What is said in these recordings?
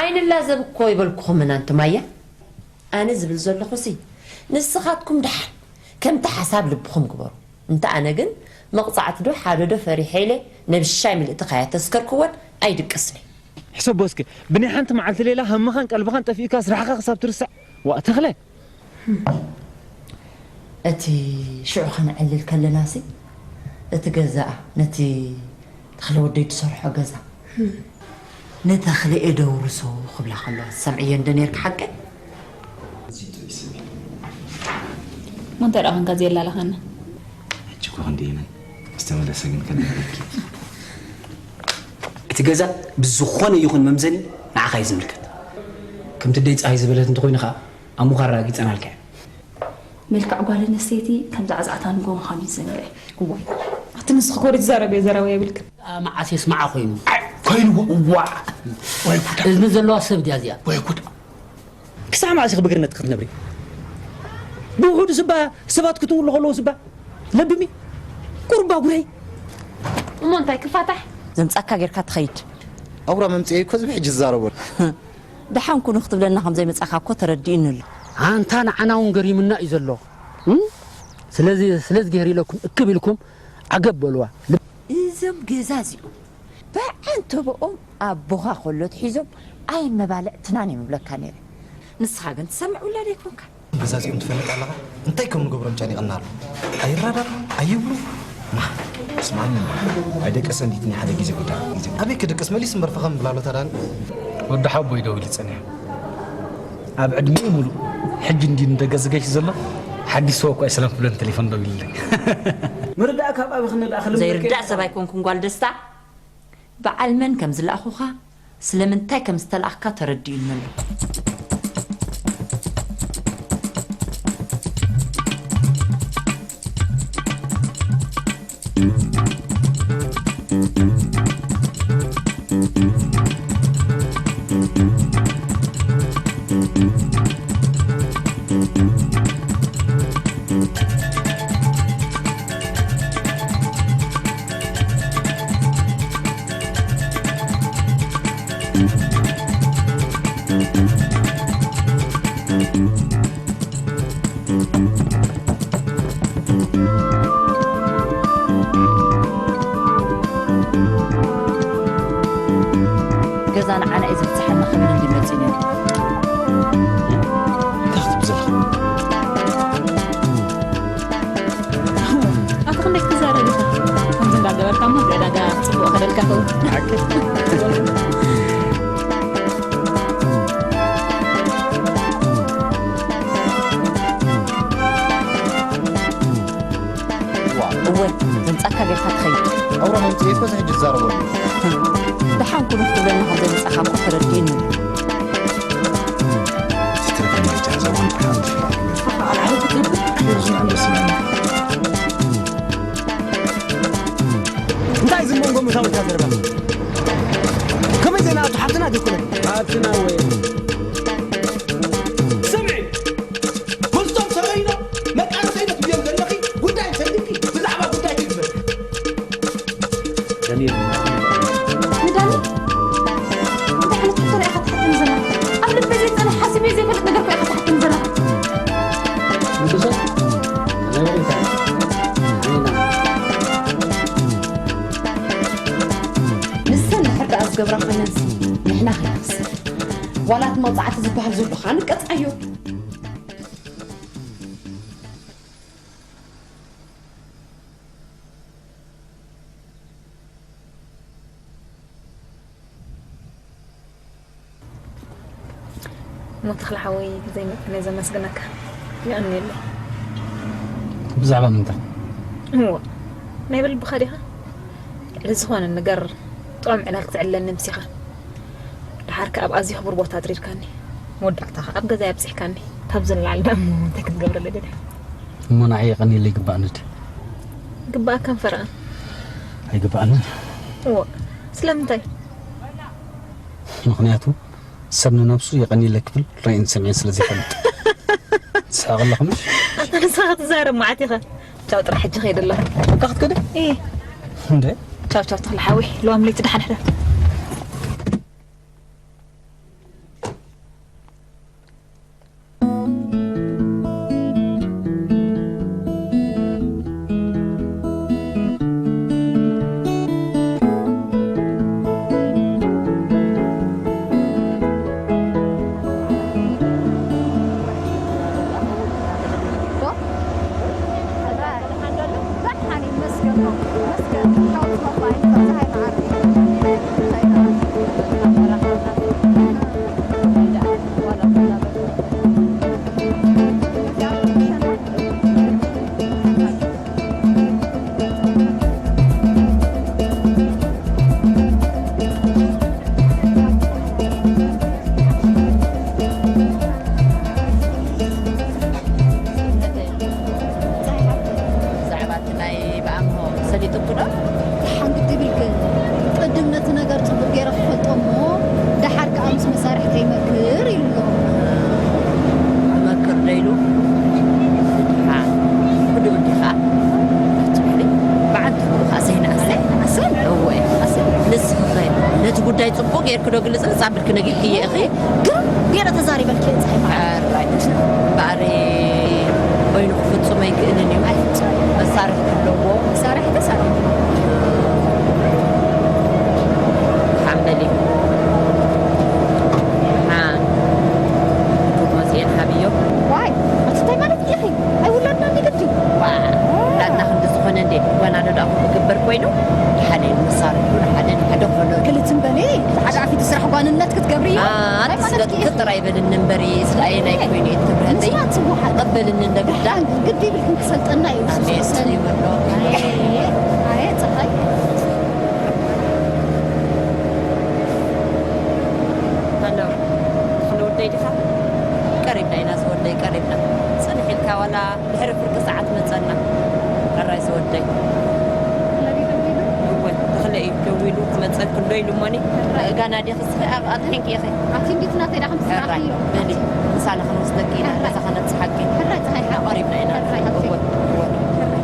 ኣይንላዘብ እኮ ይበልኩኹም እናንተ ማያ። ኣነ ዝብል ዘለኹ ሲ ንስኻትኩም ደሓን ከምቲ ሓሳብ ልብኹም ግበሩ። እንተ ኣነ ግን መቕጻዕቲ ዶ ሓደ ዶ ፈሪሐ ኢለ ነብሻይ ምልእቲ ከያተስከርክወን ኣይድቅስን። ሕሰቦ እስኪ፣ ብናይ ሓንቲ መዓልቲ ሌላ ሃምኻን ቀልብኻን ጠፊእካ ስራሕኻ ክሳብ ትርስዕ። ዋእ ተኽለ! እቲ ሽዑ ኸነዕልል ከለናሲ፣ እቲ ገዛኣ ነቲ ተኽለ ወደይ ዝሰርሖ ገዛ፣ ንተኽለ እየ ደውርሶ ክብላ ከለዋ ትሰምዕዮ እንደ ኔርኪ ሓቂ? እሞ እንታይ ደኣ ኾንካ ዘየላለኻና? ሕጂ እኮ ክንደይ መን ዝተመለሰ ግን ከነመለኪ። እቲ ገዛ ብዝኾነ ይኹን መምዘኒ ንዓኻ እዩ ዝምልከት። ከምቲ ደይ ፀሃይ ዝበለት እንተኾይኑ ኸዓ ኣሙኻ ኣረጋጊፀናልካ እያ። መልክዕ ጓል ኣንስተይቲ ከም ዛዕዛዕታ ንጎ ምዃኑ ይዘንግዕ። እዋይ ኣቲ ንስኺ ኮሪ ትዛረብዮ ዘረባ የብልክን። መዓስ የስምዓ ኮይኑ። ኮይንዎ። ዋዕ ወይ ጉድ። እዝኒ ዘለዋ ሰብ ድያ እዚኣ? ወይ ጉድ። ክሳዕ መዓስ ኢኺ ብግርነት ክትነብሪ? ብውሑዱ ስባ ሰባት ክትውሉ ከለዉ ስባ ለብሚ ቁርባ ጉረይ። እሞ እንታይ ክፋታሕ? ዘምጻካ ጌርካ ትኸይድ። ኣውራ መምጽኤ እኮ ዝብሕጂ ዝዛረቦ። ደሓን ኩኑ ክትብለና ከም ዘይመጻኻ እኮ ተረዲኡኒ ኣሎ። ኣንታ ንዓና እውን ገሪሙና እዩ ዘሎ። እም? ስለዚ ስለዝግሄር ኢለኩም እክብ ኢልኩም ዓገብ በልዋ። ልብ- እዞም ገዛ እዚኦም በዓንተበኦም ኣቦኻ ከሎ ትሒዞም ኣይመባልዕትናን እዮም እብለካ ነይረ። ንስኻ ግን ትሰምዕ ውላድ ኣይኮንካ። ገዛ እዚኦም ትፈልጥ ኣለኻ? እንታይ ከም ንገብሮም ጨኒቕና ኣሎ። ኣይራዳዱ፣ ኣይብሉ። ማ፣ ስማኒ፣ ኣይደቀሰ እንዲትኒ ሓደ ግዜ ጉዳይ። ኣበይ ክድቅስ መሊስ እምበር ፈኸም ብላሎ ተዳኒ። ወዲ ሓቦይ ደው ኢሉ ጸኒሑ። ኣብ ዕድሚኡ ሙሉእ ሕጂ እንዲ ንደገ ዝገሽ ዘሎ ሓዲስ ሰው እኮ ኣይሰላም ክብለን ቴሌፎን ደው ኢሉለይ። ምርዳእ ካብ ኣበይ ክንደኣ ክልምድ ዘይርዳእ ሰብ ኣይኮንኩን ጓል ደስታ። በዓል መን ከም ዝለኣኹኻ ስለምንታይ ከም ዝተላእኽካ ተረዲኡኒ ኣሎ። ገዛ ንዓና እዩ ዝብጽሓና ክብል እንዲ መጺኡ ነይሩ። እንታይ ክትብል ዘለኻ? ኣቲ ክንደይ ክትዛረብ ኢኻ? ከምዚ እንዳገበርካ እሞ ዕዳጋ ጽቡቕ ከደልካ ኸውን። እወ ዘምጻካ ጌርካ ትኸይድ። ኣውራ መምጽኤ እኮ እዚ ሕጂ ትዛረበሉ። ደሓን ኩኑ ክትብለና ከም ዘምጻኻ እኮ ተረዲእኒ። እንታይ እዚ መንጎ ምሳውካ ዘረባ? ከመይ ዘይንኣቱ ሓፍትና ዘይኮነ? ሓፍትና ወይ? ስምዒ፣ ምስቶም ሰበይኖ መቃርሰይኖ ትብዮም ዘለኺ ጉዳይ ሰዲድኪ ብዛዕባ ጉዳይ ትግበር። ንዳኒ እንታይ ዓይነት ሕቶ ኢኻ ትሓተኒ ዘለኻ? ኣብ ልበይ ዘይጸንሕ ሓሲበ ዘይፈልጥ ነገር እኮ ኢኻ ትሓተኒ ዘለኻ። ንሰን እንድሕር ደኣ ዝገብራ ኮይነንስ ንሕና ከይንኽስር። ዋላ እቲ መቕጻዕቲ ዝበሃል ዘሎ ኸኣ ንቀጽዓዮ። እሞ ተኽለ ሓወይ ብዘይ መጠን እየ ዘመስግነካ። የቐንየለይ። ብዛዕባ ምንታይ? እሞ ናይ ብልብኻ ዲኻ? ልዕሊ ዝኾነ ነገር ጥዑም ዕላል ክትዕልለኒ ምሲኻ። ደሓር ከኣ ኣብ ኣዝዩ ክቡር ቦታ ኣድሪርካኒ። መወዳእታ ከኣ ኣብ ገዛይ ኣብጺሕካኒ። ካብዚ ንላዕሊ ደኣ እሞ እንታይ ክትገብረለይ ደሊኻ? እሞ ንዓይ የቐንየለይ ይግባኣኒ ድዩ? ይግባኣካ እምፈረኣ። ኣይግባኣንን። እወ፣ ስለምንታይ? ምኽንያቱ ሰብ ንነብሱ የቐንየለይ ክብል ርእየን ሰሚዐን ስለ ዘይፈልጥ። ትስሕቂ ኣለኺ ምሽ? ኣታ ንስኻ ክትዛረብ መዓት ኢኻ። ቻው ጥራሕ ሕጂ ከይደ ኣለኹ። እካ ክትከደ? እየ። እንደ? ቻው ቻው ተኽለ ሓወይ፣ ሎሚ ለይቲ ደሓን ሕደር። ጌርኪ ዶ ግልጽ ንጻ ኣቢልኪ ነጊርክዮ ኢኺ? ግን ገይረ ተዛሪበልኪ እየ፣ ፀሓይ መዓልቲ። ሕራይ። እምበኣር ኮይኑ ክፍጹም ኣይክእልን እዩ። ኣይፍጹም። መሳርሒ ኣለዎ። መሳርሒ ተሳሪሑ። ሓንበሊ። ሓ-፣ ቁጥሮ እዚኤን ሃብዮ። ዋይ፣ ኣቲ እንታይ ማለት ኢኺ? ኣይውለድና እንዲ ግዲ። ዋ፣ ውላድና ክንዲ ዝኾነ እንዴ? ጓና ዶ ደኣ ክግበር ኮይኑ? ሓደ እዩ መሳርሒ፣ ሓደ፣ ሓደ ኮሎ። ክልትን በሊ፣ ሓደ ኣፊት ስራሕ ጓንነት ክትገብሪ እዩ? አ፣ ኣቲ ማለት ስለ እዩ። ክጥር ኣይበልን እምበሪ፣ ስለ ኣየናይ ኮይኑ እዩ ትብለኒ? ምስላ ጽቡሓት። ቀበልኒ እንደ ግዳ። ግዲ ይብልክን ክሰልጠና እዩ። ኣሜን፣ ይበሎ። ኣየ፣ ኣየ፣ ፀሓይ። ኣሎ። ንወደይ ዲኻ? ቀሪብና ኢና ዝወደይ፣ ቀሪብና። ጽንሕ ኢልካ ዋላ ድሕሪ ፍርቂ ሰዓት መጸና። ሕራይ ዝወደይ። እወ፣ ተኽለ እዩ ደዊሉ ክመጸልኪ እንዶ ኢሉ እሞኒ። ሕራይ። ጋና ዲኺ እስኺ ኣብ ኣጥሒንኪ ኢኺ። ኣቲ እንዲት ናተይ ዳኹም ሕራይ። ትስራሕዮ። በሊ፣ ምሳና ክንወስደኪ ኢና፣ ሕራይ። ገዛ ከነብጽሓኪ። ሕራይ፣ ፀሓይ። ቀሪብና ኢና። ሕራይ፣ ሃብቲ። እወ፣ እወ። ሕራይ።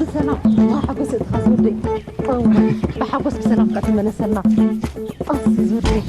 ብሰላም ብሓጎስ እትኻ ዝወደይ። እወ፣ ብሓጎስ ብሰላም ከኣ ትመለሰልና። ኣስ ዝወደይ።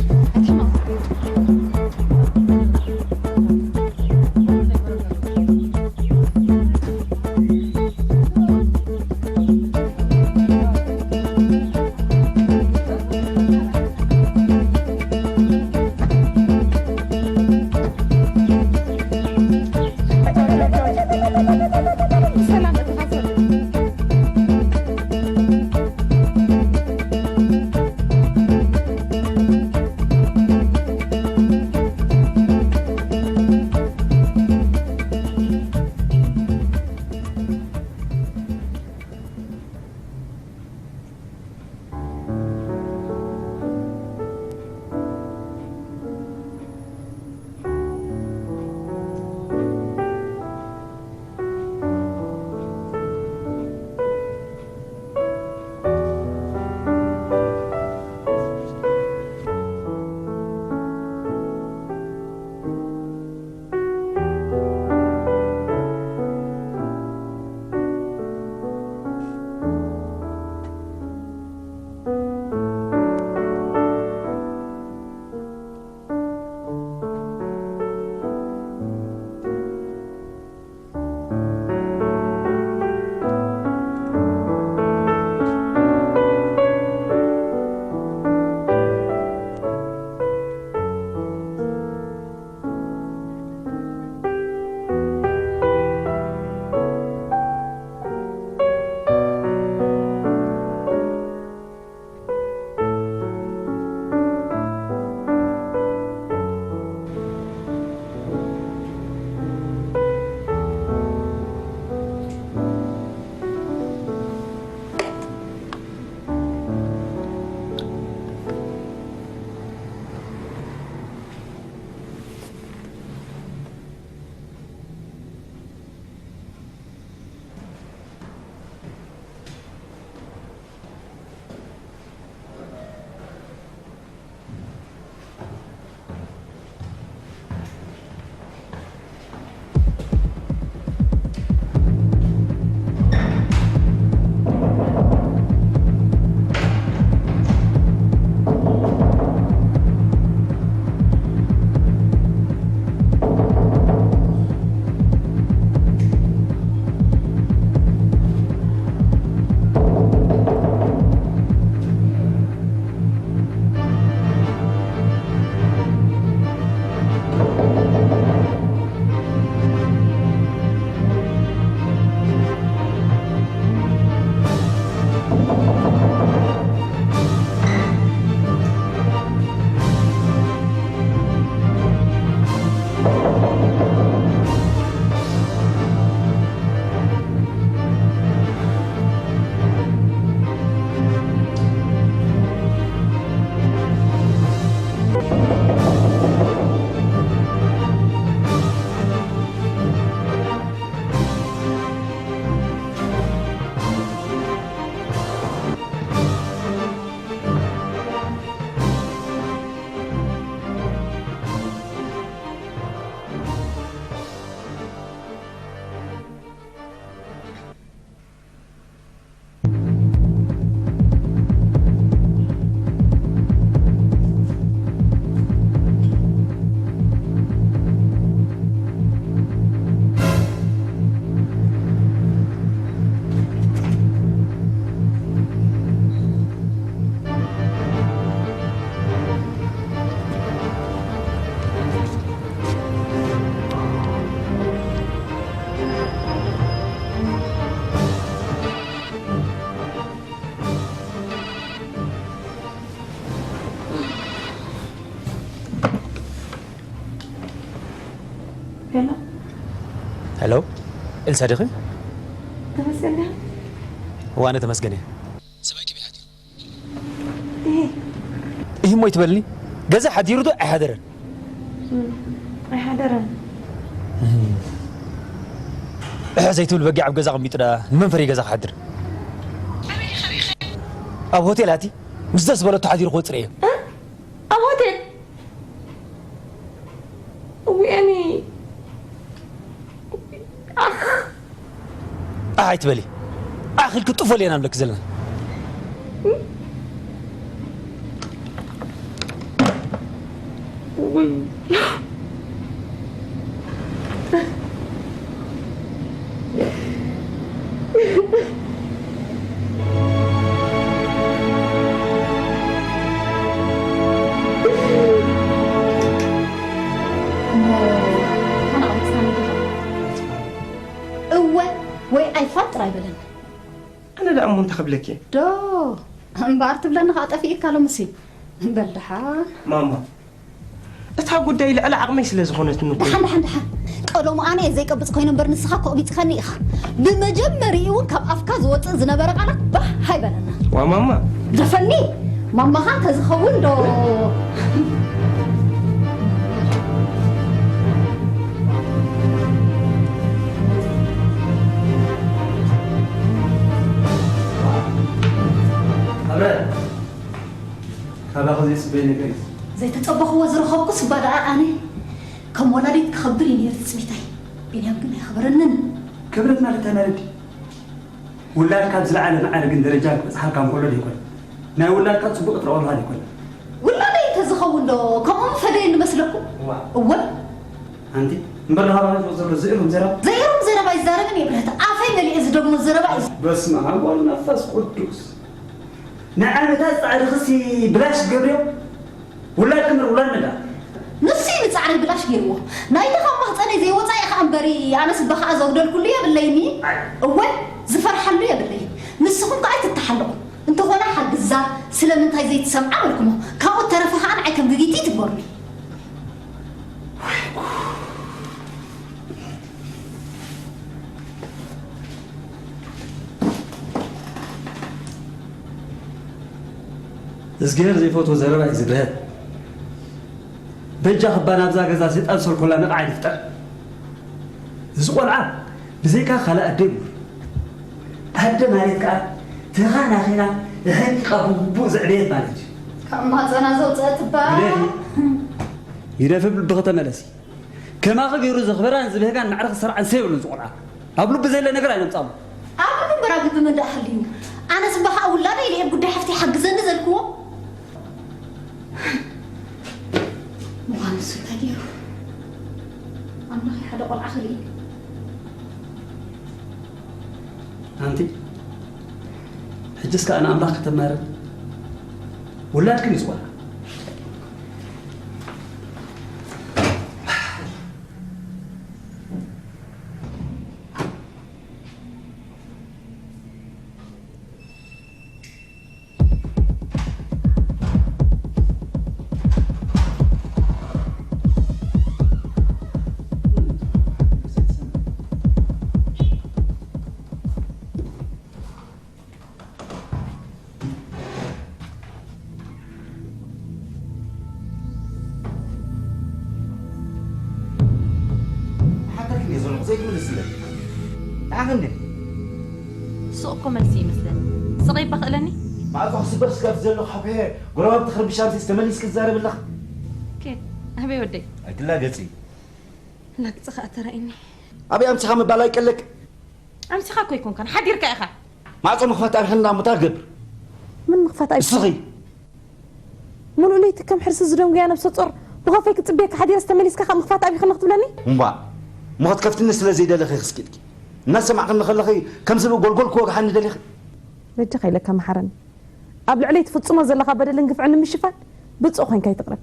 ሄሎ። ሄሎ፣ ኤልሳ ዲኺ? ተመስገን ዲኻ? እዋ፣ ኣነ ተመስገን እየ። ሰብኣይኪ በይ ሓዲሩ? እህ፣ እህ እሞ ይትበልኒ? ገዛ ሓዲሩ ዶ ኣይሓደረን? እም፣ ኣይሓደረን። እህ ዘይትብል በጊዕ ኣብ ገዛ ኣቐሚጡ ደኣ ንመን ፈርዩ ገዛ ክሓድር? ኣብ ሆቴል ኣቲ ምስ ደስ በለቶ ሓዲሩ ክወፅእ እየ። እ? ኣብ ሆቴል? እውይ፣ ኣነ ኣኽ። ኣሕ ኣይትበሊ። ኣኽ ኢልኪ ጥፎ ሌና ንብለኪ ዘለና። እውይ። እወ ወይ ኣይፋል ጥራይ በለኒ። ኣነ ደኣ እሞ እንታይ ክብለኪ እየ? ዶ እምበኣር ትብለኒ ከኣ ጠፊእካ ሎምሲ። በል ደሓን። ማማ፣ እታ ጉዳይ ልዕሊ ዓቕመይ ስለ ዝኾነትኒ እኮ። ደሓን ደሓን ደሓን። ቀደሙ ኣነ እየ ዘይቀብጽ ኮይነ እምበር ንስኻ ኮቕቢጽካኒ ኢኻ። ብመጀመሪኡ እውን ካብ ኣፍካ ዝወጽእ ዝነበረ ቃላት ባህ ኣይበለና። ዋ ማማ። ደፈኒ ማማኻ እንተዝኸውን ዶ። ኣብረ ካባኺ ዘይፅበዮ ነገር እዩ። ዘይተጸበኽዎ ዝረኸብኩስ እባ ደኣ ኣነ ከም ወላዲት ክኸብር እዩ ነይሩ ትጽቢተይ። ቢንያም ግን ኣየኽበረንን። ክብረት ማለት እንታይ ማለት እዩ? ውላድካ ኣብ ዝለዓለ ማዕርግን ደረጃን ክበጽሓልካ እንከሎ ደይኮነ፣ ናይ ውላድካ ጽቡቕ ክትረኽበሉ ኣይኮነ። ውላደይ እንተዝኸውን ዶ ከምኡ ምፈደየኒ መስለኩም? እዋ። እወ። ኣንቲ እምበር ንኻባኻ ዝወጽእ ዘሎ ዘእሮም ዘረባ። ዘእሮም ዘረባ ኣይዛረብን እየ ብረት። ኣፈይ መሊኤ ዝደግሞ ዘረባ እዩ። በስመ ኣብ ወወልድ ወመንፈስ ቅዱስ። ንዓመታት ጻዕርኽሲ ብላሽ ትገብርዮ? ውላድ ክምር ውላድ መዳ። ንሱ እዩ ንጻዕረይ ብላሽ ገይርዎ። ናይቲ ካብ ማህጸነይ ዘይወጻ እየ ከኣ እምበሪ ኣነስ እባ ከኣ ዘጉደልኩሉ የብለይኒ። እወ ዝፈርሓሉ የብለይን። ንስኹም ከኣ ኣይትተሓለቑ። እንተኾነ ሓግዛ ስለምንታይ ዘይትሰምዓ በልኩሞ። ካብኡ ተረፈ ከኣ ንዓይ ከም ግጊቲ ትግበሩኒ። እዝግሄር ዘይፈትዎ ዘረባ እዩ ዝብህል። በጃ ክባ ናብዛ ገዛ ሰይጣን ሰልኮላ ነቕዓ ይፍጠር። እዚ ቆልዓ ብዘይካ ካልእ ኣደ ይብሉ። ኣደ ማለት ከኣ ትኻ ናኺና ንሕንቂ ካብ ግቡእ ዘዕበየት ማለት እዩ። ካብ ማህጸና ዘውፀት እባ ግደፊ። ግደፊ ብልብኺ ተመለሲ። ከማኺ ገይሩ ዘኽበራን ዝብህጋን ማዕረ ክሰርዓን ሰይብሉን ዝቖልዓ። ኣብ ልቡ ዘለ ነገር ኣይነምጻሉ። ኣብ ልቡ እምበር ኣብ ልቢ መን ደኣ ሃልዩ? ኣነስ እባ ኸኣ ውላደይ ኢለ እየ ጉዳይ ሓፍተይ ሓግዘኒ ዘልክዎ። ምዃኑ እሱ እንታይ ገይሩ? ኣምላኸይ ሓደ ቆልዓ ክርኢ። ኣንቲ ሕጅስ ከኣ ንኣምላኽ ከተማርር ውላድክን እዩ ዝኾና። ሓተርክን እየ ዘለኹ ዘይትምልስለይ። ንዓኺ እንዴ? ሱቕ እኮ መልሲ ይመስለኒ። ስቕ ይባ ክእለኒ? ማዕጾ ክስበር ስጋብ ዘሎ ሓኩሔ ጎረባብቲ ክርብሽ ኣምሲስ ተመሊስኪ ትዛረቢ ኣለኺ። ኬት ኣበይ ወደይ? ኣይትላገጺ። ላግጺ ከኣ ተራእኒ። ኣበይ ኣምሲኻ ምባል ኣይቀለክ። ኣምሲኻ እኮ ኣይኮንካን ሓዲርካ ኢኻ። ማዕጾ ምኽፋት ኣብኺ እንዳ ምታ ክገብር። ምን ምኽፋት ኣብ እስኺ ሙሉእ ለይቲ ከም ሕርሲ ዝደንጉያ ነብሰ ጾር ብኸፈይ ክጽበየካ ሓዲረስ ተመሊስካ ካብ ምኽፋት ኣብኺ ክትብለኒ? እምባእ እሞ ክትከፍትኒ ስለ ዘይደለኺ ክስኪጥኪ እናሰማዕክኒ ከለኺ ከምዚ ብጎልጎል ክወግሓኒ ደሊኺ? በጃኻ ኢለካ መሓረኒ። ኣብ ልዕለይ ትፍጽሞ ዘለኻ በደልን ግፍዕን ንምሽፋን ብጹእ ኮይንካ ኣይትቕረብ።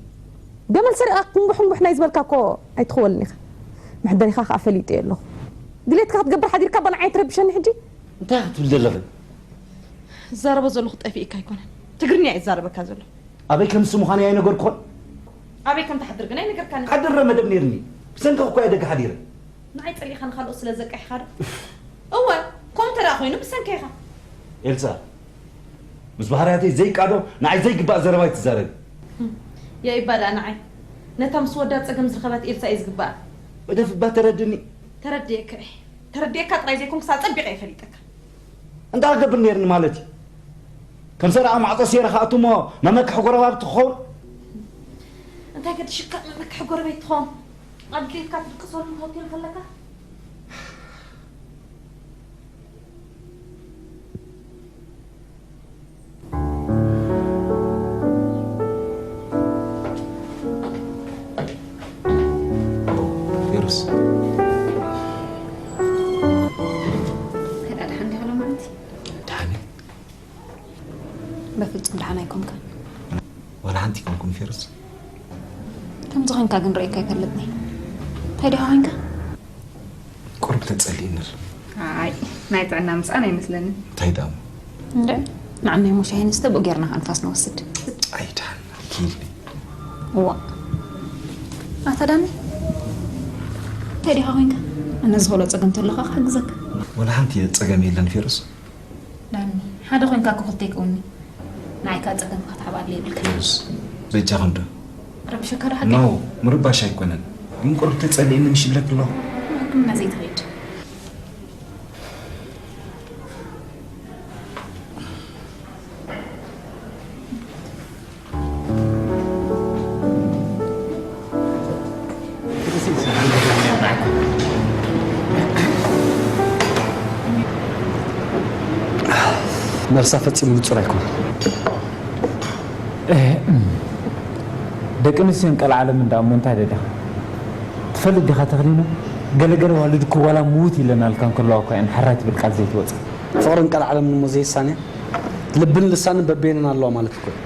ገመል ሰሪቕካ ኩንጉሕ ኩንጉሕ ናይ ዝበልካ እኮ ኣይትኽወልን ኢኻ። መሕደሪኻ ከኣ ፈሊጠዮ ኣለኹ። ድሌትካ ክትገብር ሓዲርካ እባ ንዓይ ትረብሸኒ ሕጂ? እንታይ ክትብል ዘለኺ? ዝዛረቦ ዘለኹ ጠፊእካ ኣይኮነን። ትግርኛ እየ ዝዛረበካ ዘለኹ። ኣበይ ከም ንሱ ምዃነይ ኣይነገርኩኽን? ኣበይ ከም ትሓድር ግን ኣይነገርካንን። ክሓድር መደብ ነይርኒ። ብሰንክኺ እኮ እየ ደገ ሓዲረ። ንዓይ ጸሊእኻ ንኻልኦት ስለ ዘቃይሕኻ ዶ? እወ፣ ከምኡ እንተ ደኣ ኮይኑ ብሰንከይ ኢኻ። ኤልሳ፣ ምስ ባህርያተይ ዘይቃዶ ንዓይ ዘይግባእ ዘረባ ኣይትዛረቢ። የኢባ ደኣ ንዓይ። ነታ ምስ ወዳ ጸገም ዝረኸበት ኤልሳ እየ ዝግባኣ። እደፍ እባ ተረድኒ። ተረድኤካ እየ። ተረድኤካ ጥራይ ዘይኮንኩስ ኣጸቢቐ እየ ፈሊጠካ። እንታይ ክገብር ነይርኒ ማለት እዩ? ከም ሰረቓ ማዕጾ ሰይረ ክኣቱ እሞ መመክሒ ጎረባብቲ ክኸውን? እንታይ ገድሽካ መመክሒ ጎረቤት ትኸውን? ኣብ ድሌትካ ትድቅሰሉ ሆቴል ከለካ? ፌሩስ። ከዳ ደሓን ዲኻ ሎማዓንቲ? ደሓን እየ። በፍጹም ደሓን ኣይኮንካን። ዋላ ሓንቲ ኣይኮንኩን ፌሩስ። ከምዚ ኾንካ ግን ርእየካ ኣይፈልጥን እየ። እንታይ ዲኻ ኾንካ? ቁሩብ ተጸሊእኒ ኣሎ። ኣይ፣ ናይ ጥዕና ምስኣን ኣይመስለንን። እንታይ ደኣ እሞ? እንደ ንዓናይ ሞ ሻሂ ንስተ ብኡ ጌርና ከኣ ንፋስ ንወስድ። ኣይ ደሓን፣ ኪልኒ። እዋ። ኣታ ዳኒ፣ እንታይ ዲኻ ኾንካ? ኣነ ዝኾሎ ጸገም ተሎ ከኣ ክሕግዘካ። ዋላ ሓንቲ ጸገም የለን ፌሩስ። ዳኒ፣ ሓደ ኾንካ እኮ ክልተ ኣይከውንን'ዩ። ንዓይ ከኣ ጸገምካ ክትሓብኣለይ የብልካን። ፌሩስ፣ በጃኺ እንዶ። ረቢሸካ ዶ ሓቂ? ኖ፣ ምርባሽ ኣይኮነን። ግን ቁሩብ ተጸሊእኒ ምሽ ኢለኪ ኣለኹ። ሕክምና ዘይትኸይድ። መልሳ ፈጺሙ ንጹር ኣይኮነን። ደቂ ኣንስትዮን ቀልዓለምን ደኣ እሞ እንታይ ደሊኻ? ትፈልጥ ዲኻ ተኽሊኖ? ገለገለ ዋልድ እኮ ዋላ ምውት ኢለናልካ እንከለዋ እኳ እየን ሕራይ ትብል ቃል ዘይትወጽእ። ፍቕርን ቀልዓለምን እሞ ዘይሳንያ? ልብን ልሳንን በበይነን ኣለዋ ማለት እኮ እዩ።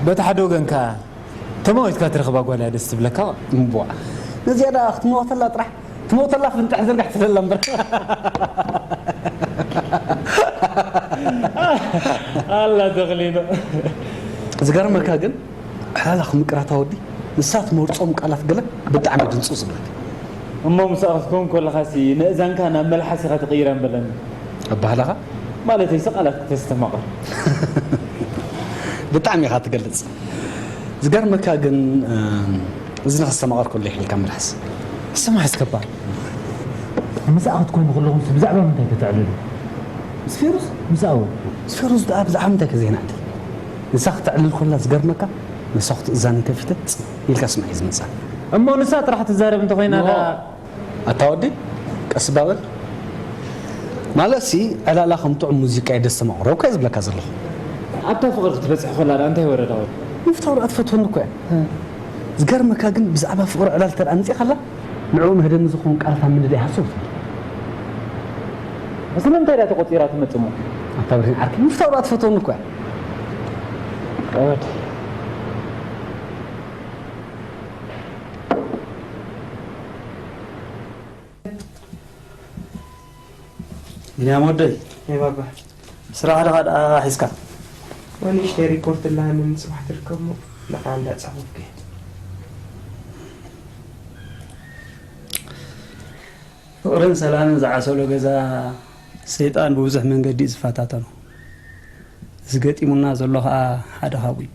በቲ ሓደ ወገን ከኣ ተማዊትካ ትረኽባ ጓል እያ ደስ ትብለካ። እምቧ። ነዚኣ ደኣ ክትመውተላ ጥራሕ፣ ትመውተላ ፍንጥሕ ዝርግሕ ትብለላ እምበር። ኣላ ተኽሊኖ። ዝገርመካ ግን፣ ዕላላ ክምቅራታ ወዲ፣ ንሳ ትመርጾም ቃላት ገለ ብጣዕሚ ድንጹ ዝብለካ። እሞ ምሳኣ ክትከውን ከለኻሲ፣ ነእዛንካ ናብ መልሓስ ኢኻ ትቕይራ እምበለኒ። ኣባህላኻ? ማለተይሲ ቃላት ክተስተማቕር። ብጣዕሚ ኢኻ ትገልጽ። ዝገርመካ ግን፣ እም፣ እዝኒ ከስተማቕር ከሎ ይሕልካ መልሓስ። ስማዕ እስከ እባ። ምሳኣ ክትኮኑ ከለኹምስ ብዛዕባ ምንታይ ከተዕልሉ? ምስ ፌሩዝ? ምስኣ እውን። ምስ ፌሩዝ ደኣ ብዛዕባ ምንታይ ከ ዘይንዕልል? ንሳ ክተዕልል ከላ ዝገርመካ፣ ንሳ ክትእዛኒ ከፊተ ጽን ኢልካ ስማዕ እዩ ዝመጽኣ። እሞ ንሳ ጥራሕ ትዛረብ እንተኾይና ኖ። ደኣ ኣታ ወዲ፣ ቀስ እባ በል። ማለትሲ፣ ዕላላ ከም ጥዑም ሙዚቃ እዩ ደስ ተማቕሮ እኮ እየ ዝብለካ ዘለኹ። ኣብታ ፍቕሪ ክትበጽሕ ከላ ደኣ እንታይ ወረዳ ወዲ? ምፍታው ደኣ ትፈትወኒ እኮ እያ። ዝገርመካ ግን፣ ብዛዕባ ፍቕሪ ዕላል እንተ ደኣ ኣምጺእካላ፣ ንዕኡ መህደሚ ዝኸውን ቃላት ኣብ ምንዳይ ሃሰው ትብል። ስለምንታይ ደኣ ተቖጺራ ትመጽእ እሞ? ኣታ ብርሂን ዓርከይ፣ ምፍታው ደኣ ትፈትወኒ እኮ እያ። ወዲ። ቢንያም ወደይ። ናይ ባባ። ስራሕ ዲኻ ደኣ ሒዝካ? ወንእሽተይ ሪፖርት ኣላኒ ንጽባሕ ትርከብሞ ንዓ እንዳጻወትኩ እየ። ፍቕርን ሰላምን ዝዓሰሎ ገዛ ሰይጣን ብብዙሕ መንገዲ እዩ ዝፈታተኖ። እዚ ገጢሙና ዘሎ ኸኣ ሓደ ካብኡ እዩ።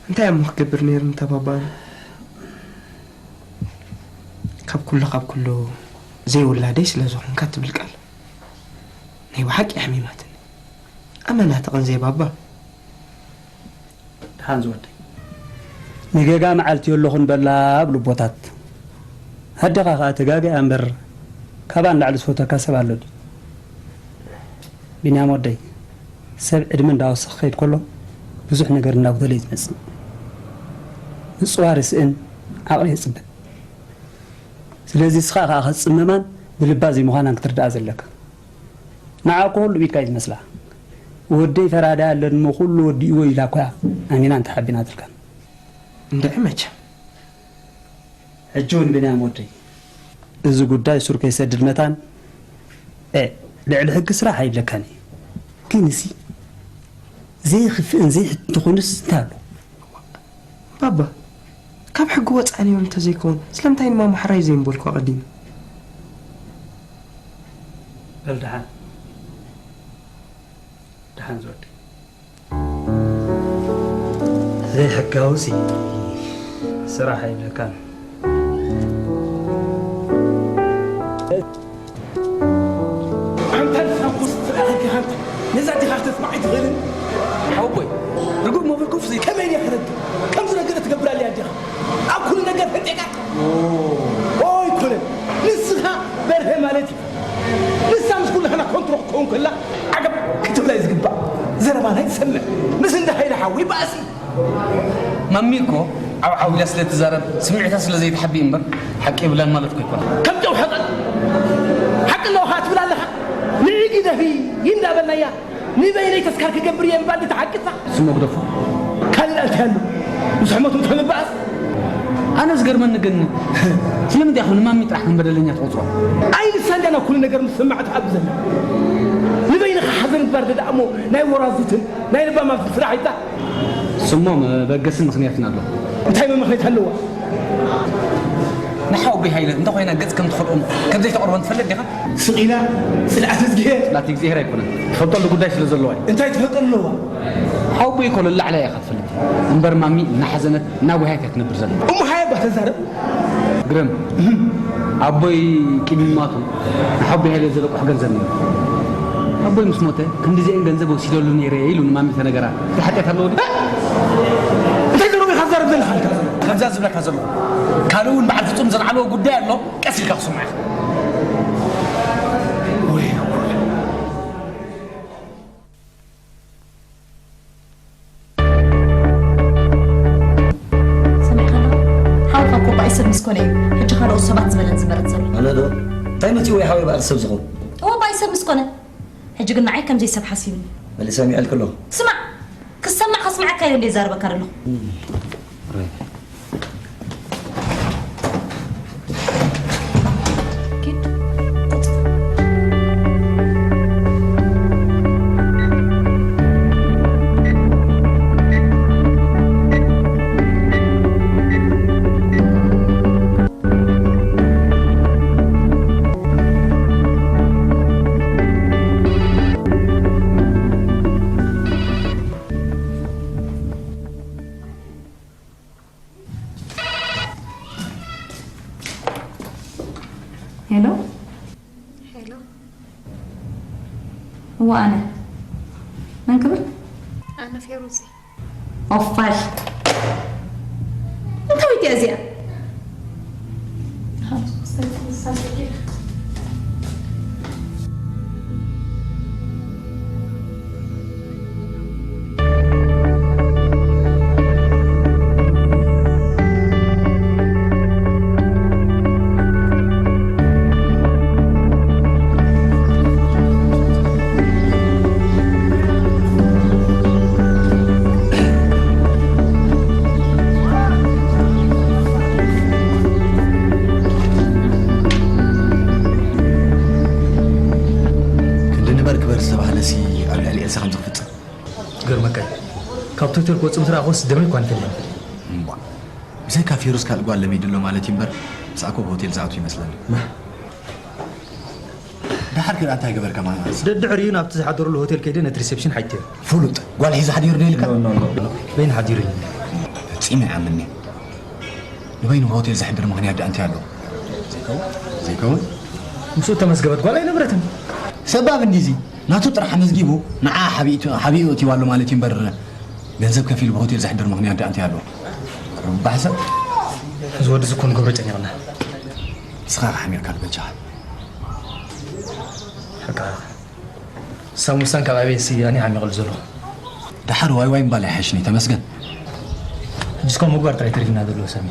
እንታይ እሞ ክገብር ነይሩ እንተ ባባን? ካብ ኩሉ፣ ካብ ኩሉ ዘይውላደይ ስለ ዝኾንካ ትብል ቃል ናይ ብሓቂ ኣሕሚማትኒ። ኣመና ተቐንዘየ ባባ። ደሓን ዝወደይ። ንጌጋ መዓልቲ የለኹን በላ ኣብ ልቦታት። ኣዴኻ ኸኣ ተጋግያ እምበር፣ ካብኣ ንላዕሊ ዝፈትወካ ሰብ ኣሎ ድዩ? ቢንያም ወደይ፣ ሰብ ዕድመ እንዳወሰኸ ክኸይድ ከሎ፣ ብዙሕ ነገር እንዳጉደለ እዩ ዝመጽእ። ምጽዋር ይስእን፣ ዓቕሊ የጽብብ። ስለዚ ንስኻ ኸኣ ክትጽመማን ብልባ ዘይምዃናን ክትርድኣ ዘለካ። ንዓ እኮ ኩሉ ቢትካ እዩ ዝመስላ። ወደይ ፈራዳይ ኣለኒ እሞ ኩሉ ወዲእዎ ኢላ እኮ እያ ኣሚናን ተሓቢናትልካን። እንድዒ መቸም። ሕጂ እውን ቢንያም ወደይ፣ እዚ ጉዳይ ሱር ከይሰድድ መታን፣ ኤ፣ ልዕሊ ሕጊ ስራሕ ኣይብለካን እየ። ግን እዚ ዘይኽፍእን ዘይሕትኹንስ እንታይ ኣሎ? ኣባ፣ ካብ ሕጊ ወጻኢ ነይሩ እንተዘይከውን፣ ስለምንታይ ንማማ ሕራይ ዘይምበልኩ ኣቐዲመ? በል ደሓን። ደሓን ዝወዲ። ዘይሕጋዊ ሲ ስራሕ ኣይብለካን። ኣንታ ንሳንኩስ ትረኣኻ ኣንታ ነዛ ዲኻ ከተስምዓ ኣይትኽእልን? ሓወቦይ፣ ርጉም መበል ኮፍ ዘይ ከመይ ኢለ ክረድእ? ከምዚ ነገር ትገብር ኣላ ኣዴኻ። ኣብ ኩሉ ነገር ፈንጢቓ? ኦ፣ ኣይኮነን። ንስኻ በርሀ ማለት እዩ። ንሳ ምስ ኩላህና ኮንትሮ ክትከውን ከላ ዓገብ ክትብላ እዩ ዝግባእ። ዘረባና ይሰምዕ። ምስ እንዳ ሃይለ ሓወይ ባእሲ። ማሚ እኮ ዓው ዓው ኢላ ስለ ትዛረብ፣ ስምዒታ ስለ ዘይትሓቢ እምበር፣ ሓቂ የብላን ማለት እኮ ኣይኮነን። ከም ጨው ሕቐ-፣ ሓቂ ኣለዎ ኸኣ ትብል ኣለኻ። ንዒ ግደፊ እንዳበልናያ፣ ንበይነይ ተስካር ክገብር እየ ምባል ድተሓቂሳ። ስሞ ግደፎ። ካልእ እንታይ ኣሎ? ምስ ሕመቱ ተምባኣስ? ኣነ ዝገርመኒ ግን፣ ስለምንታይ ኢኹም ንማሚ ጥራሕ ከም በደለኛ ትቖጽሮ? ኣይ ንሳ እንድያ ናብ ኩሉ ነገር ምስ ሰማዕ ትሓብዘና። ንበይንኻ ሓዘን ምግባር ደኣ እሞ ናይ ወራዙትን ናይ ለባማትን ስራሕ ኢልካ? ስሞ መበገስን ምኽንያትን ኣሎ። እንታይ መመኽነይታ ኣለዋ? ንሓወቦይ ሃይለ እንተኾይና ገጽ ከም ትኸልኦን ከም ዘይተቕርቦን ትፈልጥ ዲኻ? ስቕ ኢላ ጽልኣት እዝግሄር። ጽላት እግዚኣብሔር ኣይኮነን። ትፈልጠሉ ጉዳይ ስለ ዘለዋ እዩ። እንታይ ትፈልጠሉ ኣለዋ? ሓወቦይ እኮ ለላዕላይ ኢኻ ትፈልጥ። እምበር ማሚ እናሓዘነት እናወሃየት እያ ትነብር ዘላ። እሞ ሃየ እባ ተዛረብ። ግርም፣ ኣቦይ ቂም ይማቱ ንሓቦይ ሃይለ ዘለቁሕ ገንዘብ ነይሩ። ኣቦይ ምስ ሞተ፣ "ክንዲዚአን ገንዘብ ወሲደሉ ነይረ" ኢሉ ንማሚ ተነገራ። እንታይ ሓጢኣት ኣለዎ ድዩ? እንታይ ዘረባ ኢኻ ትዛረብ ዘለኻ? ከምዛ ዝብለካ ዘለኹ። ካልእ እውን በዓል ፍጹም ዘልዓለዎ ጉዳይ ኣሎ፣ ቀስ ኢልካ ክሰምዖ ኢኻ። ወይ ጉድ። ሰሚዕኻና? ሓውኻ እኮ ብኣይ ሰብ ምስ ኮነ እዩ ሕጂ ካልኦት ሰባት ዝበለን ዝመረጽ ዘሎ። ኣነ ዶ? እንታይ መጺኡ ወይ ሓወይ ብኣል ሰብ ዝኸውን? እወ፣ ብኣይ ሰብ ምስ ኮነ። ሕጂ ግን ንዓይ ከም ዘይሰብ ሓሲብኒ። መሊሰ ሰሚዐልኪ ኣለኹ። ስማዕ! ክሰማዕ ከስምዓካ ኢለ እንድየ ዛረበካ ዘለኹ። ሄሎ። ሄሎ። እወ፣ ኣነ። መን ክብል? ኣነ ፌሩዝ። ኦፋል። እንታይ እያ እዚኣ? ክንዲ ንበር ክበር ዝተባህለሲ ኣብ ልዕሊ ኤልሳ ከም ዝፍጸም። ገርመካ እዩ። ካብ ሆቴል ክወጽእ ምስ ረኣኹስ ደመይ እኳ ንፈልዮም። እምቧ። ብዘይካ ፌሩዝ ካልእ ጓል ለሚዱ ኣሎ ማለት እዩ እምበር፣ ምስኣ እኮ ኣብ ሆቴል ዝኣቱ ይመስለኒ። ደሓር ከ እንታይ ገበርካ ማለት እዩ? ደድሕሪኡ ናብቲ ዝሓደሩሉ ሆቴል ከይደ ነቲ ሪሴፕሽን ሓይትዮ። ፍሉጥ ጓል ሒዙ ሓዲሩ ዶ ኢልካ? ኖ፣ ኖ፣ ኖ። በይኑ ሓዲሩ እዩ። ፈጺመ ይኣምን እየ። ንበይኑ ሆቴል ዘሕድር ምኽንያት ደኣ እንታይ ኣለዎ? ዘይከውን? ዘይከውን? ምስኡ እተመዝገበት ጓል ኣይነበረትን። ሰባብ እንዲዚ ናቱ ጥራሕ ኣመዝጊቡ ንዓ ሓቢኡ፣ ሓቢኡ እትይዋ ኣሎ ማለት እዩ እምበር፣ ገንዘብ ከፊሉ ብሆቴል ዘሕድር ምኽንያት ደኣ እንታይ ኣለዎ? ርባሕ ሰብ። እዚ ወዲ እዚ እኮ ንገብሮ ጨኒቕና። ንስኻ ከሓሚቕካ ዶ በጃኻ? ሓቃ። ሳሙሳን ካብ ኣበይ ስያኔ ሓሚቕሉ ዘለኹ። ደሓር ዋይ ዋይ ምባል ኣይሓይሽን እዩ፣ ተመስገን። ሕጂ እስካብ ምግባር ጥራይ ተሪፍና ዘሎ ሰሚ።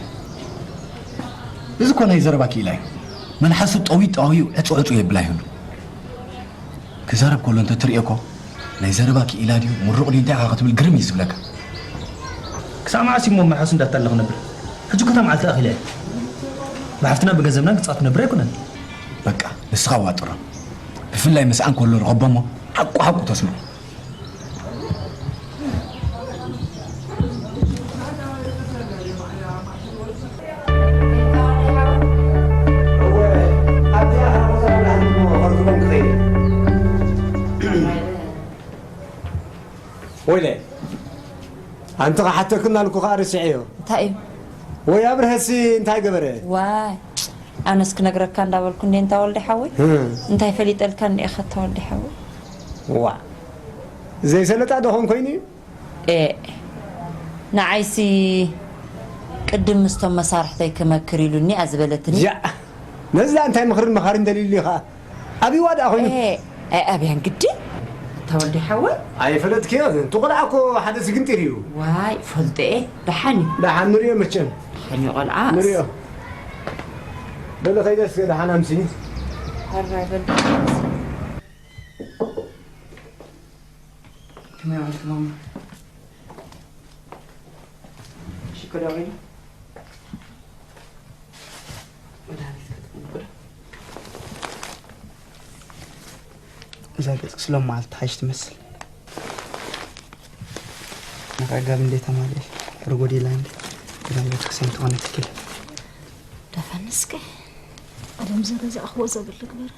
እዚ እኮ ናይ ዘረባ ክኢላ እዩ። መልሓሱ ጠውዩ ጠዋዩ ዕጹ ዕጹ የብላ ይህሉ። ክዛረብ ከሎ እንተ ትርእዮ እኮ ናይ ዘረባ ክኢላ ድዩ ምሩቕ ድዩ እንታይ ኢኻ ክትብል ግርም እዩ ዝብለካ። ክሳዕ መዓስ እዩ እሞ መልሓሱ እንዳታለለ ክነብር? ሕጂ እኮ እታ መዓልቲ ኣኺላ እያ። ብሓፍትና ብገንዘብና ግጻት ክነብር ኣይኮነን። በቃ ንስኻ ዋጥሮ። ብፍላይ ምስኣን ከሎ ርኸቦ እሞ ሓቁ ሓቁ ተስምዖ። ወይለ ኣንቲ ክሓተክን ኣልኩ ከዓ ረሲዐዮ። እንታይ እዩ? ወይ ኣብርሀሲ እንታይ ገበረ? ዋይ ኣነስ ክነግረካ እንዳበልኩ እንዴ እንታ ወልደ ሓወይ ህም። እንታይ ፈሊጠልካ እንዴ ከታ ወልደ ሓወይ? ዋ ዘይሰለጣ ደኾን ኮይኑ እዩ። ኤ ንዓይሲ ቅድም ምስቶም መሳርሕተይ ክመክር ኢሉኒ እያ ዝበለትኒ። ያ ነዛ እንታይ ምኽርን መኻርን ደሊሉ ኢኻ? ኣብይዋ ደኣ ኮይኑ ኤ ኣይ ኣብያን ግዲ ተወልዲ ሓወይ። ኣይፈለጥክዮ? እቲ ቆልዓ እኮ ሓደ ስግንጢር እዩ። ዋይ ፈልጠ እየ። ደሓን እዩ። ደሓን ንሪኦ መቸም ደሓን እዩ ቆልዓ። ንሪኦ። በለ ከይደ እስከ ደሓን ኣምሲ። ሃራይ በል። ከመይ ዋልኪ ማማ? ሽኮር ዶ በይኑ? መድሃኒት ክትቅምጡ ዶ? እዛ ገጽ ስለ መዓልቲ ሓይሽ ትመስል። ንኸጋብ እንዴ ተማልኤ ሕርጎ ዲላ እንዴ እዛ ቤተክርስትያን ትኾነ ትክል። ደፈንስከ ቀደም ዘረዛእኽዎ ዘብል ግበረኒ።